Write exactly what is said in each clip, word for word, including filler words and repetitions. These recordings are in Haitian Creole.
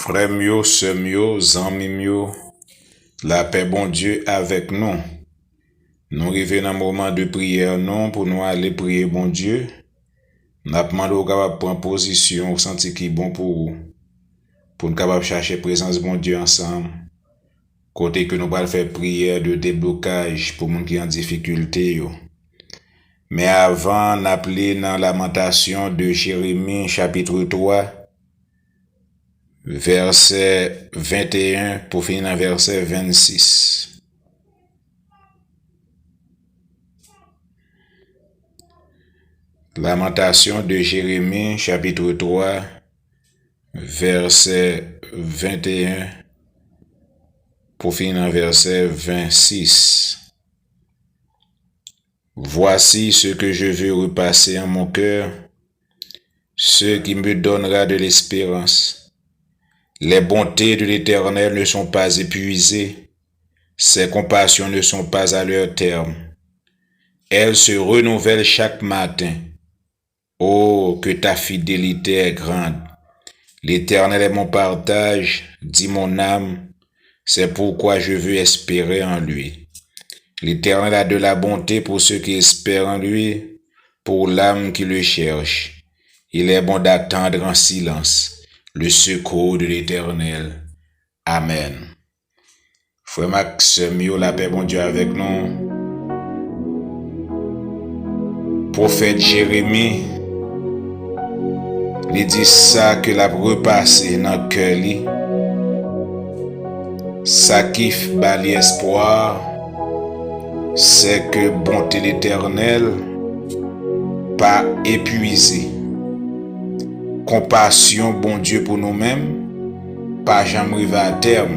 Frè m yo, sè m yo, zanmi m yo, lapè Bondye avèk nou. Nou rive nan moman de priyè nou pou nou ale priye Bondye. N ap mande w kapab pran pozisyon ou santi ki bon pou ou, pou n kapab chache prezans Bondye ansanm, kote ke nou pral fè priyè de deblokaj pou moun ki an difikilte yo. Men avan, n ap li nan Lamantasyon de Jeremi, chapit twa, vèsè venteyen pou fini nan vèsè vennsis. Lamantasyon de Jeremi, chapit twa, vèsè venteyen pou fini nan vèsè vennsis. Voici ce que je veux repasser en mon cœur, ce qui me donnera de l'espérance. Les bontés de l'Éternel ne sont pas épuisées, ses compassions ne sont pas à leur terme. Elles se renouvellent chaque matin. Oh, que ta fidélité est grande. L'Éternel est mon partage, dit mon âme, c'est pourquoi je veux espérer en lui. L'Éternel a de la bonté pour ceux qui espèrent en lui, pour l'âme qui le cherche. Il est bon d'attendre en silence le secours de l'Éternel. Amen. Frè m ak sè m yo, lapè Bondye avèk nou. Pwofèt Jeremi, li di sa ke l ap repase nan kè li, sa ki f-, ba li espwa, sè ke bonte Letènèl pa epuize. Konpasyon Bondye pou nou menm pa janm rive atèm.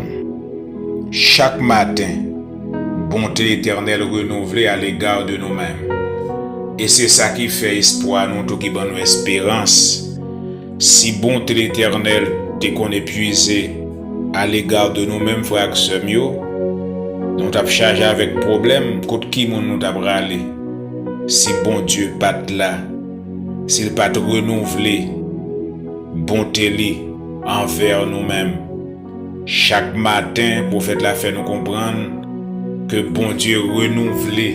Chak maten, bonte Letènèl renouvle à l'égard de nous-mêmes. E se sa ki fè espwa nou tou, ki ban nou esperans. Si bonte Letènèl te konn epuize à l'égard de nous-mêmes, frè ak sè m yo, nou t ap chaje avèk pwoblèm, kot ki moun nou t ap rale? Si Bondye pa t la, si l pa t renouvle bonte li anvè nou menm. Chak maten, pwofèt la fè nou konprann ke Bondye renouvle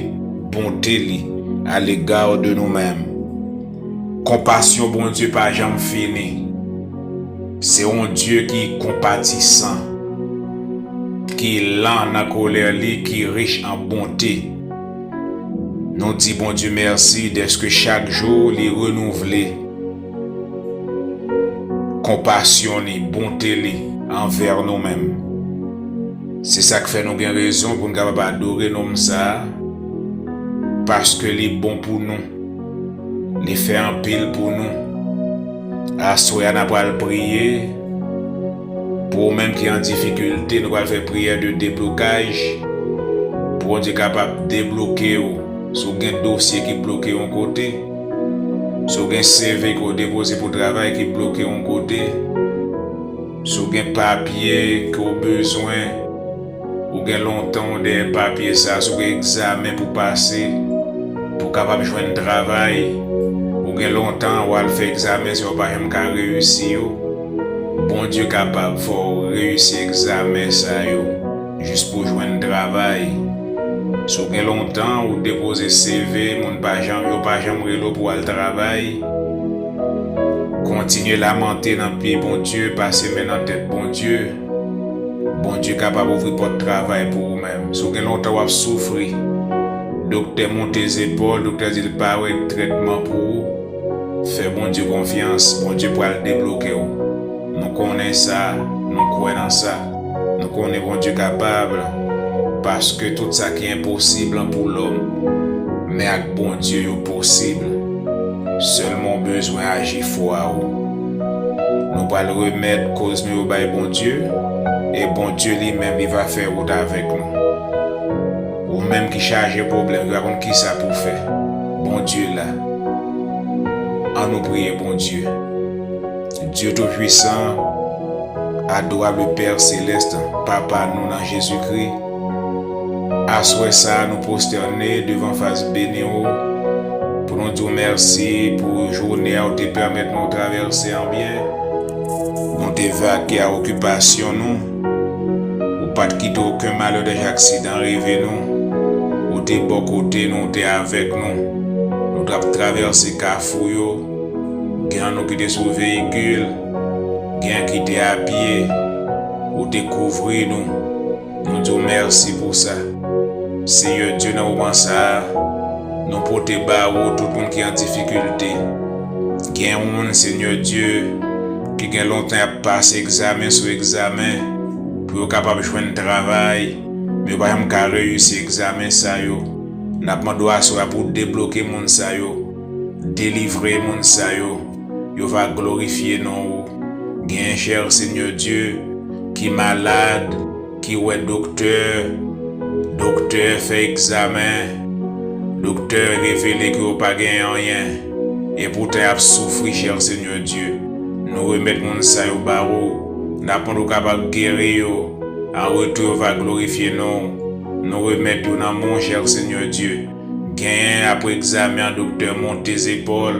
bonte li à l'égard de nous-mêmes. Konpasyon Bondye pa janm fini. Se yon Dye ki konpatisan, ki lan nan kolè li, ki rich an bonte. Nou di Bondye mèsi dèske chak jou li renouvle konpasyon li, bonte li anvè nou menm. Se sa k fè nou gen rezon pou n kapab adore nonm sa a, paske li bon pou nou. Li fè anpil pou nou. Aswè a, n a pral priye pou ou menm ki an difikilte. Nou pral fè priyè de deblokaj pou Bondye kapab debloke w. Si w gen dosye ki bloke yon kote, si w gen C V ke w depoze pou travay ki bloke yon kote, si w gen papye ke w bezwen, ou gen lontan w dèyè papye sa, si w gen egzamen pou pase, pou w kapab jwenn travay, ou gen lontan w al fè egzamen sa yo, pa janm ka reyisi yo, Bondye kapab fè w reyisi egzamen sa yo, jis pou w jwenn travay. Si w gen lontan ou depoze C V, moun pa janm, yo pa janm rele w pou w al travay, kontinye lamante nan pye Bondye, pase men nan tèt Bondye. Bondye kapab ouvri pòt travay pou ou menm. Si w gen lontan w ap soufri, doktè monte zepòl, doktè di l pa wè trètman pou ou, fè Bondye konfyans, Bondye pral debloke w. Nou konnen sa, nou kwè nan sa. Nou konnen Bondye kapab, paske tout sa ki enposib pou lòm, men ak Bondye yo posib. Sèlman w bezwen aji fwa ou. Nou pral remèt koz nou yo bay Bondye, e Bondye li menm, li va fè wout avèk nou. Ou menm ki chaje pwoblèm, ki pa konn kisa pou w fè, Bondye la. Ann nou priye Bondye. Dye Toupwisan, adorab Pè Selès, Papa nou nan Jezikri, aswè sa a, nou pwostène devan fas beni w pou nou di w mèsi pou jounen an ou te pèmèt nou travèse an byen. Nou te vake a okipasyon nou. Ou pa t kite okenn malè, dèj aksidan rive nou. Ou te bò kote nou, ou te avèk nou. Nou t ap travèse kafou yo. Gen nan nou ki te sou veyikil, gen ki te apye. Ou te kouvri nou. Nou di w mèsi pou sa. Senyè Dye, nan moman sa a, nou pote ba ou tout moun ki an difikilte. Gen moun, Senyè Dye, ki gen lontan y ap pase egzamen sou egzamen pou yo kapab jwenn travay, men yo pa janm ka reyisi egzamen sa yo. N ap mande w aswè a pou w debloke moun sa yo, delivre moun sa yo. Yo va glorifye non ou. Gen, chè Senyè Dye, ki malad, ki wè doktè, doktè fè egzamen, doktè revele ke yo pa gen anyen, epoutan y ap soufri, chè Senyè Dye. Nou remèt moun sa yo ba ou, n ap mande w kapab geri yo, an retou yo va glorifye non ou. Nou remèt yo nan men w, chè Senyè Dye. Genyen apre egzamen an, doktè monte zepòl,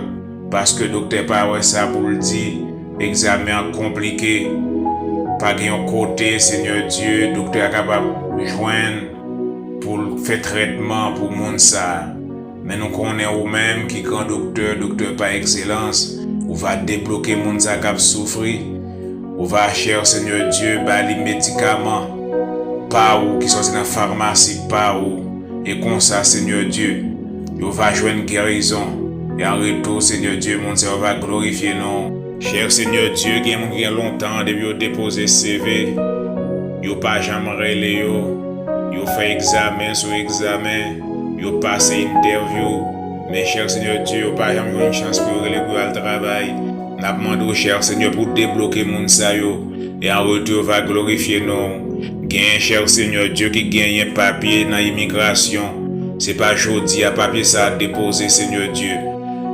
paske doktè pa wè sa pou l di, egzamen an konplike. Pa gen yon kote, Senyè Dye, doktè a kapab jwenn pou l fè trètman pou moun sa a. Men nou konnen ou menm ki gran doktè, doktè pa ekselans, ou va debloke moun sa k ap soufri. Ou va, chè Senyè Dye, ba li medikaman pa ou ki sòti nan famasi pa ou. E konsa, Senyè Dye, yo va jwenn gerizon. E an retou, Senyè Dye, moun sa yo va glorifye non ou. Chè Senyè Dye, gen moun ki gen lontan depi yo depoze C V, yo pa janm rele yo. Yo fè egzamen sou egzamen, yo pase entèvyou, men chè Senyè Dye, yo pa janm jwenn chans pou yo rele pou yo al travay. N ap mande w, chè Senyè, pou w debloke moun sa yo, e an retou yo va glorifye non ou. Genyen, chè Senyè Dye, ki genyen papye nan imigrasyon. Se pa jodi a papye sa a depoze, Senyè Dye.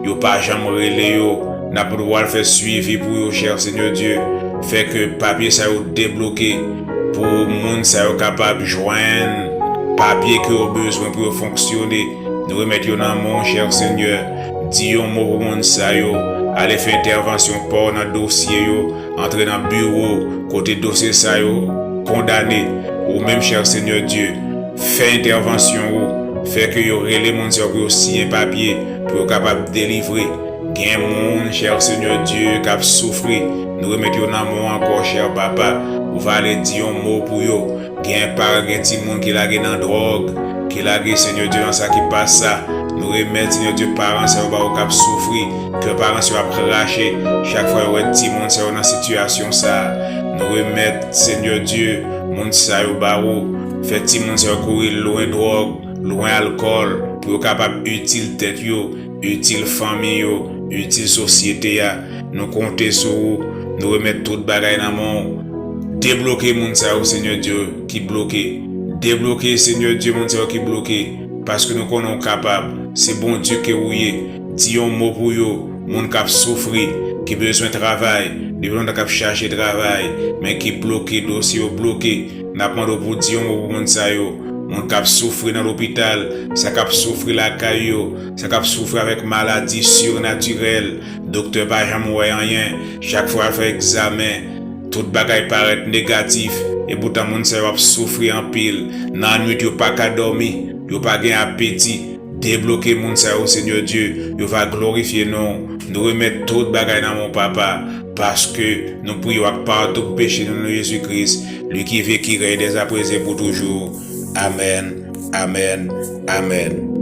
Yo pa janm rele yo. N ap mande w al fè swivi pou yo, chè Senyè Dye. Fè ke papye sa yo debloke pou moun sa yo kapab jwenn papye ke yo bezwen pou yo fonksyone. Nou remèt yo nan men w, chè Senyè. Di yon mo pou moun sa yo. Ale fè entèvansyon pa w nan dosye yo. Antre nan biwo kote dosye sa yo kondane. Ou menm, chè Senyè Dye, fè entèvansyon ou. Fè ke yo rele moun sa yo pou yo siyen papye, pou yo kapab delivre. Gen moun, chè Senyè Dye, k ap soufri. Nou remèt yo nan men w ankò, chè Papa. Ou va ale di yon mo pou yo. Gen paran, gen timoun ki lage nan dwòg, ki lage, Senyè Dye, nan sa ki pa sa. Nou remèt, Senyè Dye, paran sa yo ba ou k ap soufri, kè paran sa yo ap krache, chak fwa yo wè timoun sa yo nan sitiyasyon sa a. Nou remèt, Senyè Dye, moun sa yo ba ou. Fè timoun sa yo kouri lwen dwòg, lwen alkòl, pou yo kapab itil tèt yo, itil fanmi yo, itil sosyete a. Nou konte sou ou, nou remèt tout bagay nan men w. Debloke moun sa yo, Senyè Dye, ki bloke. Debloke, Senyè Dye, moun sa yo ki bloke, paske nou konnen w kapab. Se Bondye ke ou ye. Di yon mo pou yo, moun k ap soufri, ki bezwen travay, depi lontan k ap chache travay, men ki bloke, dosye yo bloke. N ap mande w pou di yon mo pou moun sa yo. Moun k ap soufri nan lopital, sa k ap soufri lakay yo, sa k ap soufri avèk maladi sirnatirèl, doktè pa janm wè anyen, chak fwa y al fè egzamen, tout bagay parèt negatif, epoutan moun sa yo ap soufri anpil. Nan nwit yo pa ka dòmi, yo pa gen apeti. Debloke moun sa yo, Senyè Dye, yo va glorifye non w. Nou remèt tout bagay nan men w, Papa, paske nou priye w ak padon pou peche nou, nan non Jezi Kris, li ki viv, ki rèy dèzapre e pou toujou. Amèn, amèn, amèn.